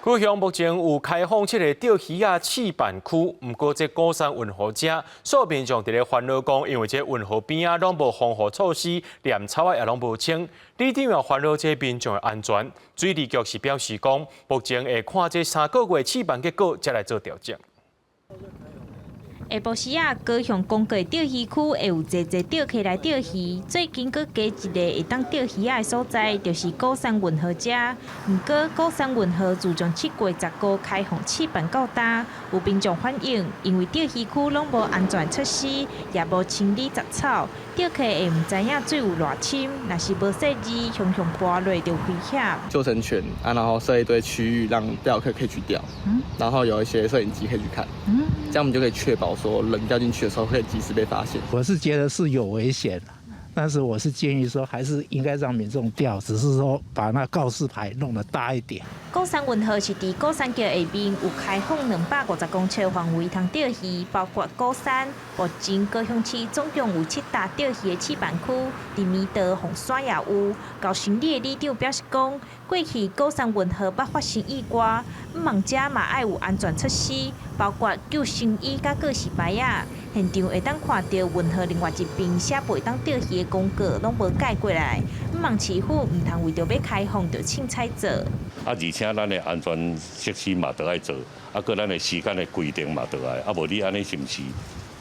高雄目前有開放七個釣魚仔試辦區，毋過這鼓山運河遮，數民眾佇咧煩惱講，因為這運河邊仔攏無防護措施，連草仔也攏無清。里長也煩惱這民眾的安全。水利局是表示講，目前會看這3個月試辦結果，才來做調整。下晡時仔，高雄公告釣魚區會有濟濟釣客來釣魚。最近閣加一个會當釣魚仔的所在，就是鼓山運河遮。毋過鼓山運河自從7月15開放試辦到今，有民眾反映，因為釣魚區攏無安全設施，也無清理雜草，釣客會毋知影水有偌深，若是無細膩，雄雄跋落就危險。救生圈啊，然後設一堆區域讓釣客可以去釣，然後有一些攝影機可以去看，這樣我們就可以確保說人掉進去的時候可以及時被發現。我是覺得是有危險，但是我是建議說，還是應該讓民眾釣，只是說把那告示牌弄得大一點。鼓山運河是佇鼓山橋下面有開放250公尺範圍通釣魚，包括鼓山、目前高雄市總共有七搭釣魚的試辦區，佇棉桃、鳳山也有。厚生里的里長表示講，過去鼓山運河捌發生意外，毋望遮嘛愛有安全設施，包括救生衣佮告示牌仔。現場會當看著運河另外一邊寫袂當釣魚的公告攏無改過來，毋望市府毋通為著欲開放就凊彩做。啊，而且咱的安全設施嘛著愛做，啊，閣咱的時間的規定嘛著愛，啊，無你按呢是毋是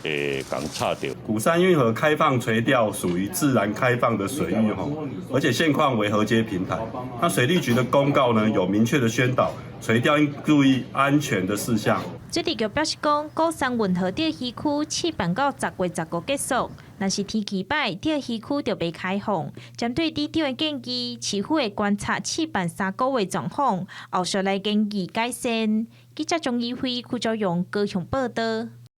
會共插著？鼓山運河開放垂釣屬於自然開放的水域吼，而且現況為河階平台。那水利局的公告呢，有明確的宣導，垂釣應注意安全的事項。水利局表示講，鼓山運河釣魚區試辦到10月15結束，若是天氣歹，釣魚區就袂開放。針對里長的建議，市府會觀察試辦3個月狀況，後續來研議改善。記者鍾怡輝、邱昭勇高雄報導。